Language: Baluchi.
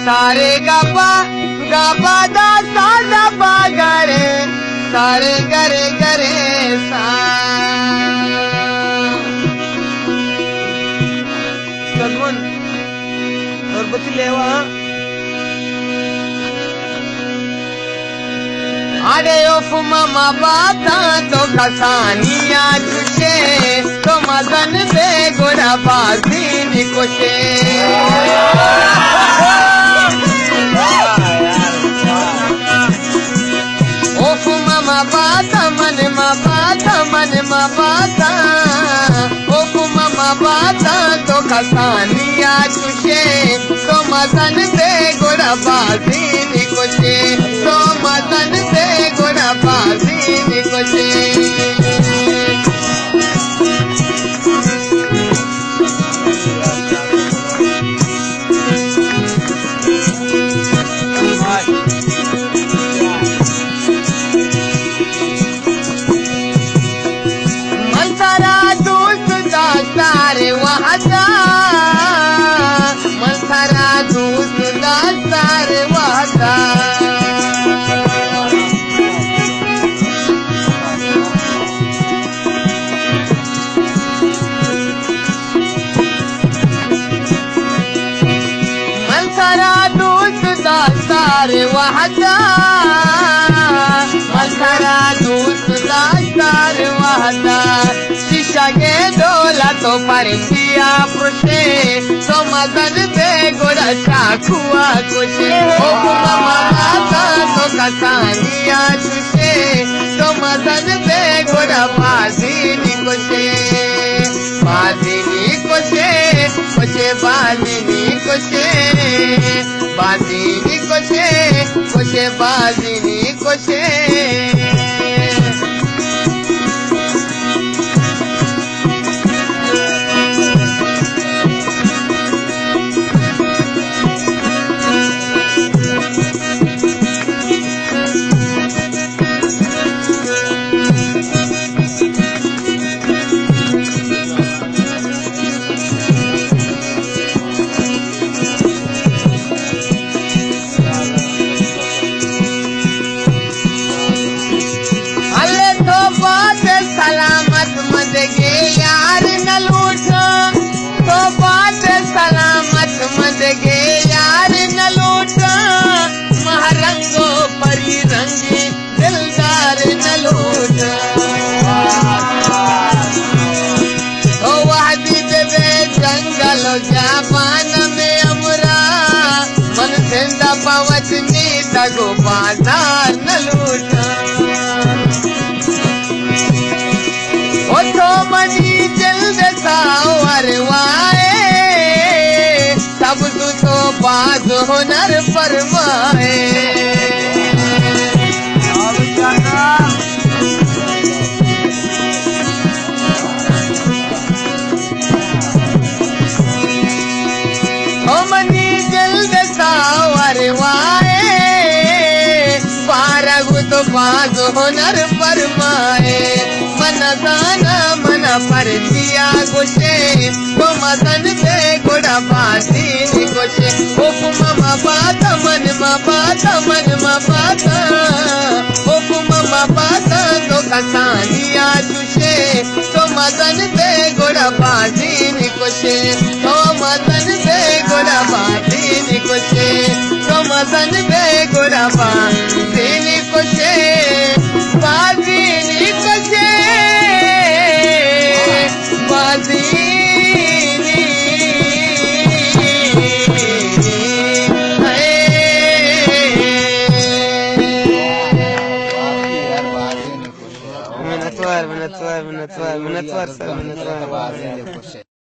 سارے گپا، گپا دا سادا پاگرے، سارے گرے گرے سا۔ سدمن، تربتی لیوا۔ اڑے اف مما باتاں تو کسانی آ چشے، تو مزن بے گڑا بازی نی کشے۔ اف مما باتاں من ما باتاں من ما باتاں، اف مما باتاں تو کسانی آ چشے، تو مزن بے گڑا بازی نی کشے، تو مزن بے گڑا بازی نی کشے۔ من ترا دوست داشتار وحدا، من ترا دوست داشتار وحدا۔ من ترا دوست داشتار وحدا، من ترا دوست داشتار وحدا۔ شیشگے ڈولا تو پرچیا پرشے، تو مزن بے گڑا چاکوا کشے۔ حکم مماتا تو کسانی آ چشے، تو مزن بے گڑا بازی نی کشے۔ بازی نی کشے، کشے بازی نی کشے، بازی نی کشے، کشے بازی نی کشے۔ اللہ تو بات سلامت مدگے یار نہ لوٹاں، تو بات سلامت مدگے یار نہ لوٹاں، ماہ رنگ و پری رنگی دلدار نہ لوٹاں۔ تو وحدی بے بے جنگل و جاپان میں امرا، من زندہ پوچ میتگ و بازار نہ لوٹاں۔ او تو منی جلد ساور وائے، سبز تو باز ہنر فرمائے۔ او منی جلد ساور وائے، بارگ تو باز ہنر فرمائے۔ من زانا من پرچیا گوشے، تو مزن بے گڑا بازی نی کشے۔ حکم مبادا من مبادا من مبادا، حکم مبادا تو کسانی آ چشے، تو مزن بے گڑا بازی نی کشے، تو مزن بے گڑا بازی نی کشے، تو مزن بے گڑا بازی نی کشے، بازی نی کشے، بازی نی کشے۔ منتوار، منتوار، منتوار، منتوار سر، منتوار۔